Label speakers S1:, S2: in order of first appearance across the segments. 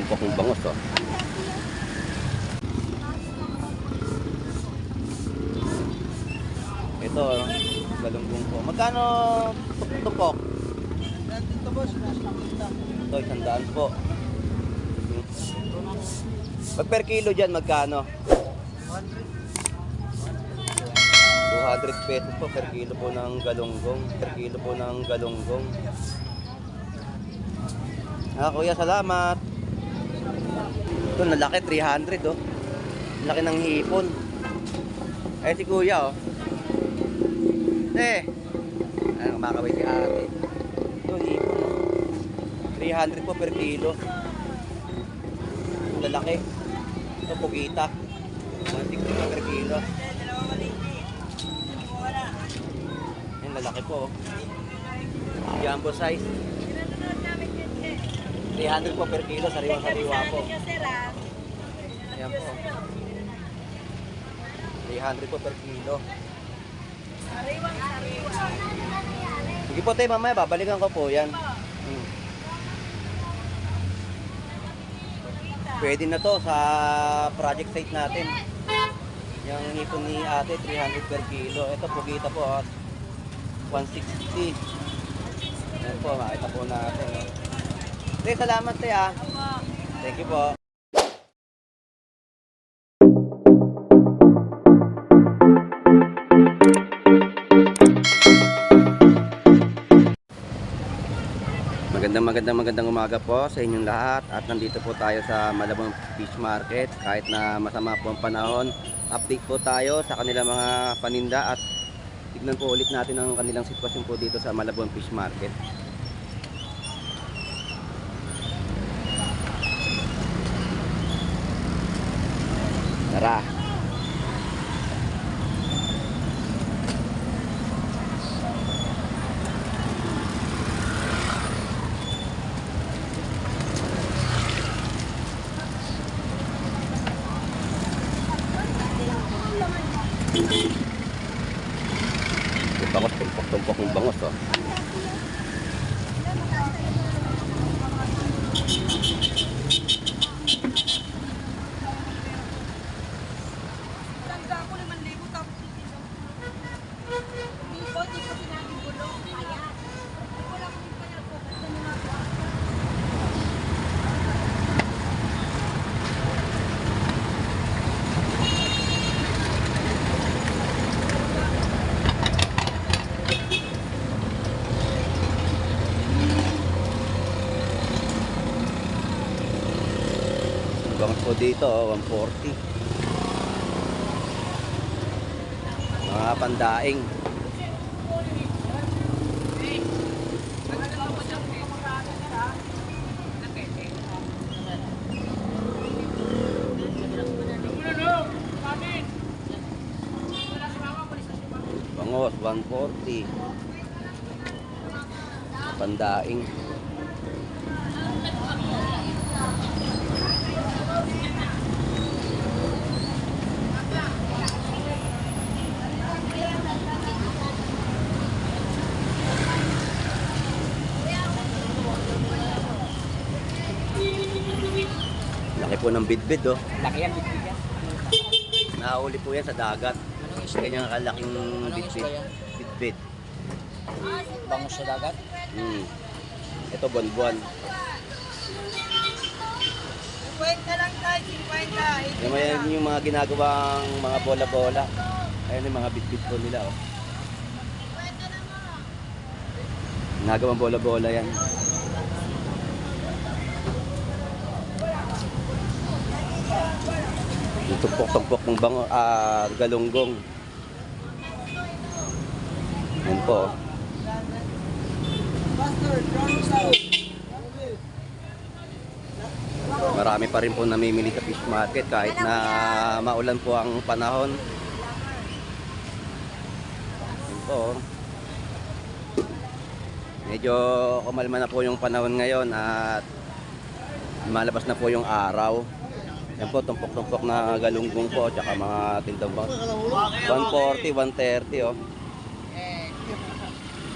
S1: Tumpok-tumpok ng bangus, oh. Ito, oh, galunggong po. Magkano tumpok?
S2: Dito boss,
S1: Ito, 100 po. Pag per kilo dyan, magkano? 200 pesos po per kilo po ng galunggong. Per kilo po ng galunggong. Ah, kuya, salamat. Ito, nalaki, 300 oh. Laki ng hipon. Eh, si kuya oh. Eh, ano, kumakaway si ate. Ito, hipon oh. 300 po per kilo. Ang lalaki. Ito, pugita. 160 po per kilo. Yan, lalaki po. Oh. Jumbo size. 300 po per kilo, sariwa-sariwa po. Ayan po. 300 po per kilo. Sige po tayo, mamaya babalikan ko po yan. Pwede na to sa project site natin. Yung hipon ni ate, 300 per kilo. Ito, pugita po, ah, 160. Ayan po, makita po natin. No? Te, salamat te ah. Thank you po. Magandang magandang magandang umaga po sa inyong lahat at nandito po tayo sa Malabon Fish Market kahit na masama po ang panahon. Update po tayo sa kanilang mga paninda at tignan po ulit natin ang kanilang sitwasyon po dito sa Malabon Fish Market. Tara! Yung bangos, tumpok-tumpok ng bangos, oh.
S3: Tangga ko 5,000 tapos titignan ko. Hindi po, hindi ko sinabing bulong. Ayan. Wala akong payat po. Ano na po?
S1: Yung bangos po dito, oh, 140. Mga pandaing. Bangos, 140. Pandaing. Laki po ng bidbid, oh.
S2: Laki yan, bitbit yan.
S1: Nahuli po yan sa dagat.
S2: Anong isda?
S1: Ganyan kalaking
S2: Anong
S1: bitbit.
S2: isda yan?
S1: Bitbit.
S2: Bangus sa dagat?
S1: Ito, buwan-buwan.
S3: 50 lang tayo, 50.
S1: Yung, yan yung mga ginagawang mga bola-bola. Ayan yung mga bitbit po nila, oh. Ginagawang bola-bola yan. Yung tumpok-tumpok ng bango, ah, galunggong. Yan po, oh. Marami pa rin po namimili sa fish market kahit na maulan po ang panahon. Yun po, oh. Medyo kumalma na po yung panahon ngayon at malabas na po yung araw. Yan po, tumpok-tumpok na galunggong po tsaka mga tindang bang. 140, 130 oh.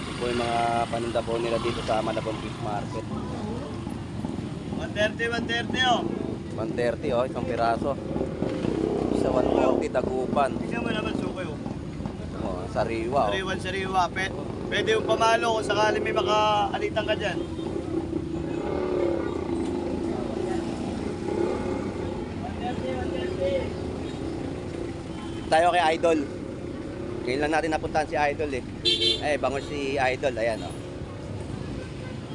S1: Yun po yung mga paninda po nila dito sa Malabon Fish Market.
S4: 130, 130 oh.
S1: 130 oh, isang piraso. Sa 140, dagupan.
S4: Tingnan mo naman sukoy oh.
S1: Oh, sariwa oh.
S4: Sariwan, sariwa. Pwede yung pamalo kung sakali may makaalitan ka dyan.
S1: Tayo kay Idol. Ngayon lang natin napuntahan si Idol eh. Eh, bangus si Idol. Ayan oh.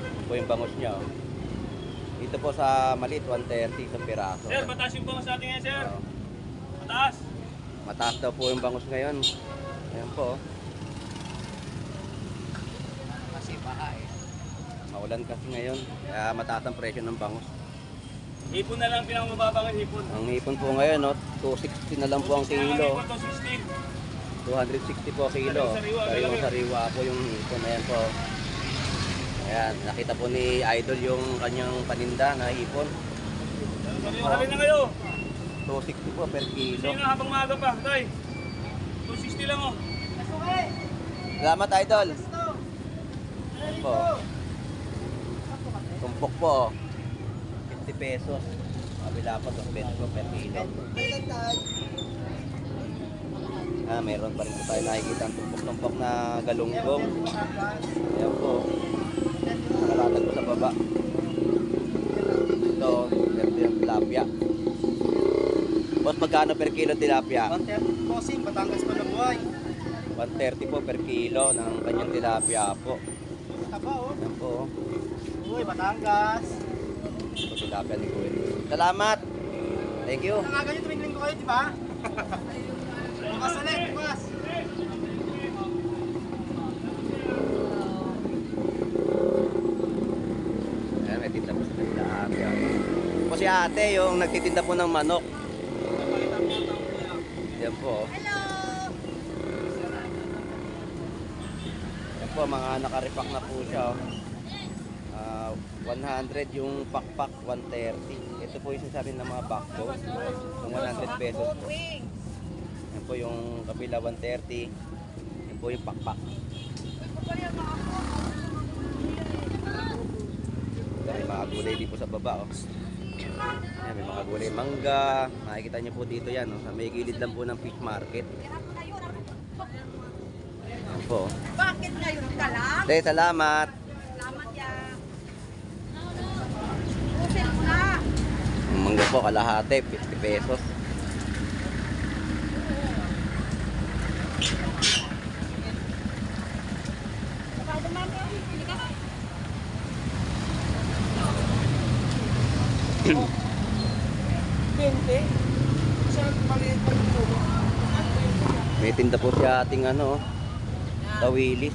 S1: Ito po yung bangus niya oh. Dito po sa maliit, 130 isang piraso.
S5: Sir, mataas yung bangus natin ngayon, sir.
S1: Oh.
S5: Mataas.
S1: Mataas daw po yung bangus ngayon. Ayan po. Oh.
S2: Kasi baha eh.
S1: Maulan kasi ngayon. Kaya mataas ang presyo ng bangus.
S5: Hipon na lang pinakamababa ng hipon.
S1: Ang hipon po ngayon, no, 260 na lang po ang
S5: 260 na lang
S1: kilo.
S5: hipon, 260.
S1: 260 po kilo.
S5: Sariwa,
S1: Sariwang sariwa po yung hipon. Ayan po. Ayan, nakita po ni Idol yung kanyang paninda na hipon.
S5: Sariwa, halin na kayo.
S1: 260 po per kilo.
S5: Sino habang maaga pa, tay. 260 lang oh.
S1: Salamat, Idol. Ayan po. Tumpok po. Oh. 50 pesos. Kabila po, 2 pesos po per kilo. Ah, meron pa rin po tayo nakikita ang tumpok-tumpok na galunggong. Ayan po. Nakalatag po sa baba. Ito, meron din ang tilapia. Boss, magkano per kilo tilapia?
S4: 130 bossing, Batangas pa na buhay.
S1: 130 po per kilo ng kanyang tilapia po.
S4: Taba oh.
S1: Ayan po.
S4: Uy, Batangas.
S1: Ito tilapia ni Kuya. Salamat! Thank you.
S4: Ang aga nyo, tuwing linggo kayo, di ba? Bukas ulit, bukas.
S1: Ayan, may tinda po sa kanila ate. Po si ate, yung nagtitinda po ng manok. Yan po.
S3: Hello!
S1: Yan po, mga nakaripak na po siya. Oh. Ah, 100 yung pakpak, 130. Ito po yung sinasabi ng mga backbone. Yung 100 pesos po.
S3: Wings.
S1: Yan po yung kabila, 130. Yan po yung pakpak. May mga gulay dito sa baba. Oh. Ayan, may mga gulay mangga. Makikita niyo po dito yan. Oh. Sa may gilid lang po ng fish market. Yan po. Oh.
S3: Bakit ngayon ka lang?
S1: Te, salamat.
S3: Salamat ya. Usin mo na.
S1: Ang mangga po, kalahati, 50 pesos. May tinda po siya ating ano, oh, tawilis.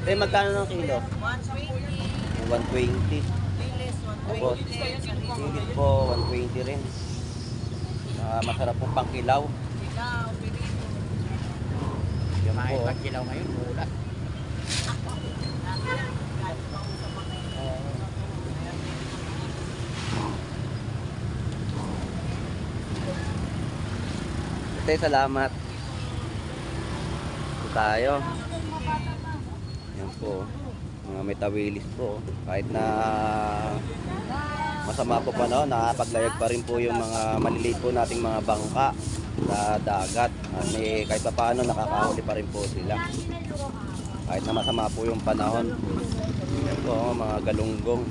S1: Eh, magkano ng kilo?
S3: 120.
S1: 120.
S3: Bilis,
S1: Tapos, silis po, 120 rin. Ah, masarap po pangkilaw.
S3: Kilaw, pirito.
S1: Yan
S2: Kahit
S1: po.
S2: pagkilaw ngayon, mulat.
S1: Ate, salamat. Ito tayo. Yan po. Mga may tawilis po. Kahit na masama po panahon, nakapaglayag pa rin po yung mga maliliit po nating mga bangka sa dagat. At may, kahit pa paano, nakakahuli pa rin po sila. Kahit na masama po yung panahon. Yan po, mga galunggong.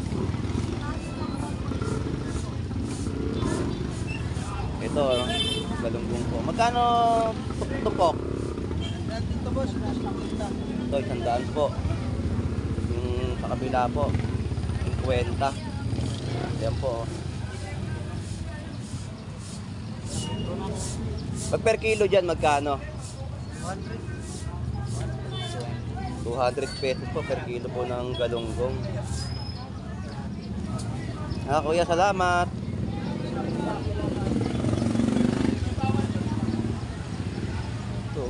S1: Ito, galunggong po. Magkano tupok?
S4: Dito boss,
S1: Ito, 100 po. Yung sa kabila po, 50. Ayan po. Oh. Pag per kilo dyan, magkano? 200 pesos po per kilo po ng galunggong. Ah, kuya, salamat. Ito.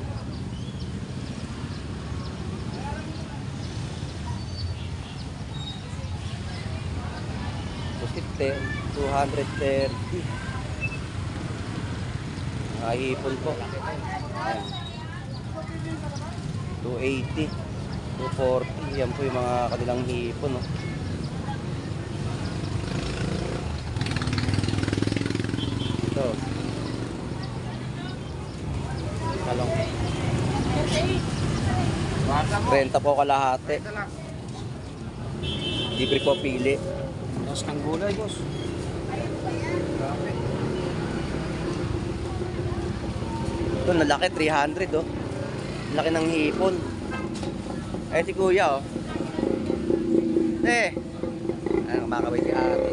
S1: Pusit 230. Nakahipon po. Ayan. 280, 240. Yan po yung mga kanilang hipon. No? 30 po kalahati. Libre po pili.
S5: Tapos ng gulay, boss.
S1: Ito, nalaki, 300 oh. Laki ng hipon. Eh, si kuya oh. Eh, ano, kumakaway si ate.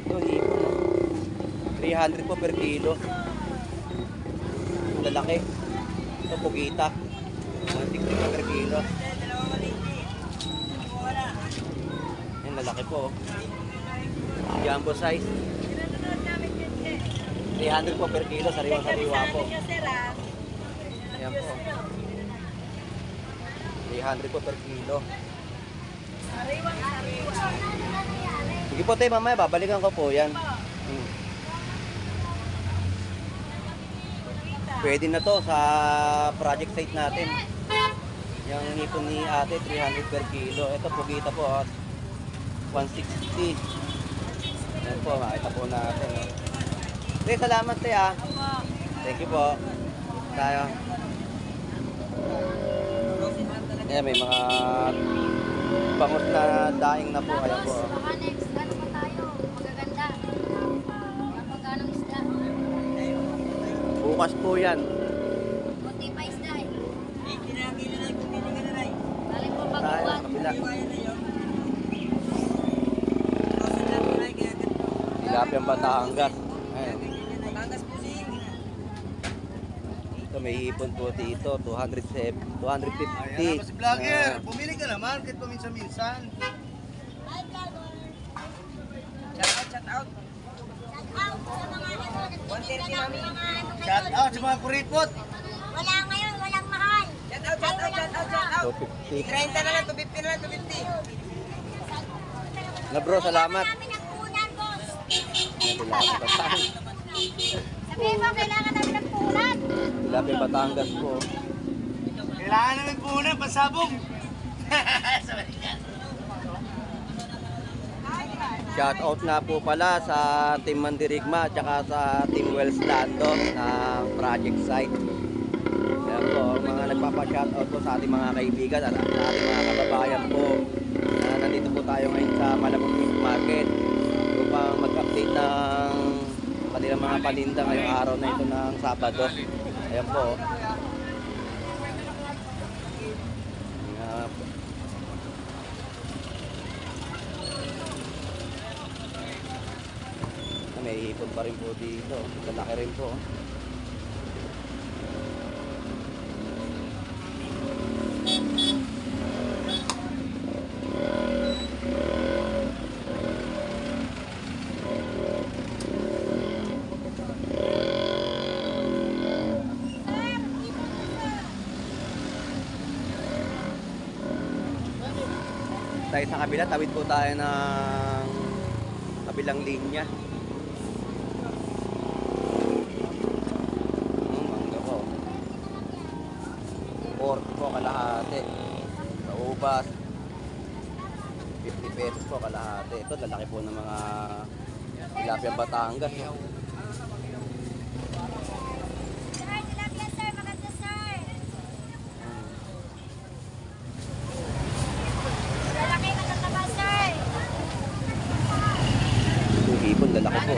S1: Ito, hipon oh. 300 po per kilo. Ang lalaki. Ito, pugita. 160 po per kilo. Ayan, lalaki po oh. Jumbo size.
S3: Pinanonood namin yun, sir.
S1: 300 po per kilo, sariwa-sariwa po.
S3: Sir, ah.
S1: Ayan po. 300 po per kilo.
S3: Sariwang sariwa.
S1: Sige po tayo, mamaya babalikan ko po yan. Pwede na to sa project site natin. Yung hipon ni ate, 300 per kilo. Ito, pugita po, ah, 160. Ayan po, makita po natin. Oh. Te, salamat te ah. Thank you po. Tayo. Ayan, may mga bangus na daing na po. Ayan
S6: Tapos,
S1: po.
S6: baka next, ano pa tayo, magaganda. Kapag anong isda.
S1: Bukas po yan.
S6: Kunti pa isda eh.
S3: 80 na lang kilo na, pumili ka na lang.
S6: Galing po
S1: Tayo,
S6: baguan.
S1: kabila.
S3: Kaya na yun. Frozen lang po na, kaya ganito.
S1: Tilapia Batangas. Ayan.
S3: Batangas po siya.
S1: Ito may hipon po dito, 207, 250.
S4: Ayan, si vlogger,
S1: Ah,
S4: bumili ka naman kahit paminsan-minsan.
S3: Shout out, shout out. 130 mami.
S4: Shout out sa mga kuripot.
S6: Wala ngayon, walang mahal.
S3: Shout out, shout out, shout out, shout out.
S1: 250.
S3: 30 na lang, 250 na lang, 250.
S1: Na bro, salamat.
S6: Namin ang puhunan, boss.
S1: Ayan, Tilapia Batangas.
S6: Sabihin mo, kailangan namin ng puhunan.
S1: Tilapia Batangas po.
S4: Kailangan namin puhunan, pansabong.
S1: Shout out nga po pala sa Team Mandirigma at saka sa Team Wells Lando ng project site. Ayan po, mga nagpapa-shout out po sa ating mga kaibigan at sa ating mga kababayan po. Na nandito po tayo ngayon sa Malabon Fish Market upang mag-update ng kanilang mga paninda ngayong araw na ito ng Sabado. Ayan po. Ayan po. Ah, may ipon pa rin po dito. Lalaki rin po. Tayo sa kabila, tawid po tayo ng kabilang linya. Mangga po. 40 po kalahati. Sa ubas, 50 pesos po kalahati. Ito, lalaki po ng mga tilapia Batangas. No?
S6: Sir, tilapia sir, maganda sir. Lalaki, matataba sir.
S1: Ito, hipon, lalaki po.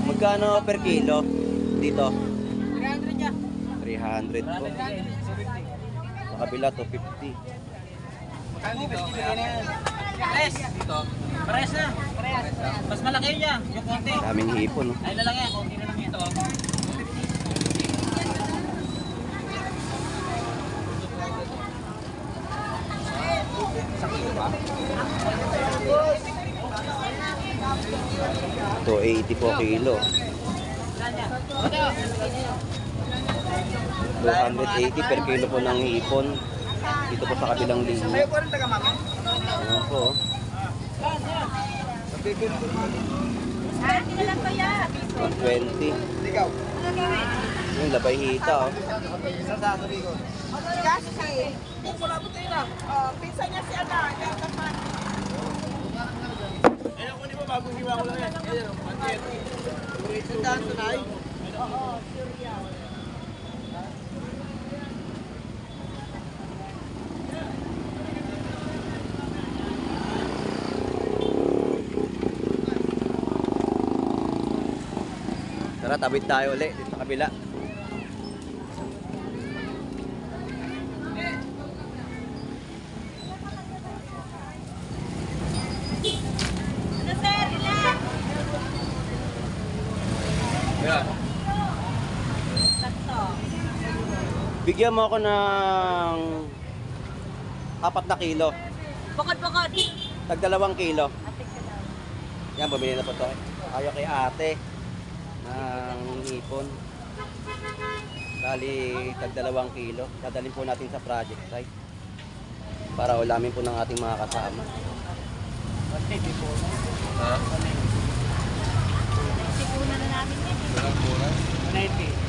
S1: Magkano per kilo dito?
S3: 300 niya.
S1: 300 po. Sa kabila, 250.
S2: Pares. Dito. Pares na. Pares. Mas malaki yun niya. Yung konti.
S1: Daming hipon. No?
S2: Ay na lang yan. Konti na lang yan. Ito.
S1: Ito, 80 po kilo. 280 per kilo po ng hipon. Dito po sa kabilang linya.
S4: Sa'yo ko rin taga mami.
S1: Ayan po.
S3: na lang kaya.
S1: 120.
S4: Ikaw.
S1: Yung labay hita oh.
S4: Isang sasabi ko.
S3: Kasi, oh, pinsan niya si Ana, yung kapatid.
S5: Ayun, kunin mo, bagong hiwa ko lang yan. Ayan, oh,
S4: Isang daan tunay.
S3: Oo, Surya.
S1: Tara, tabit tayo ulit dito sa kabila.
S3: Ano sir? Ilan?
S1: Yeah.
S3: Sakto.
S1: Bigyan mo ako ng 4 na kilo.
S3: Bukod-bukod.
S1: Tag 2 kilo.
S3: Ate ka lang.
S1: Yan, bumili na po to. Ayaw kay ate ng hipon. Bali, tag 2 kilo. Dadalhin po natin sa project site. Para ulamin po ng ating mga kasama.
S5: Ha?
S3: Siguna na namin yan.
S5: Walang mura.
S2: 190.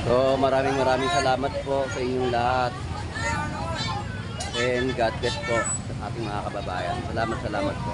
S1: So, maraming maraming salamat po sa inyong lahat. And God bless po sa ating mga kababayan. Salamat, salamat po.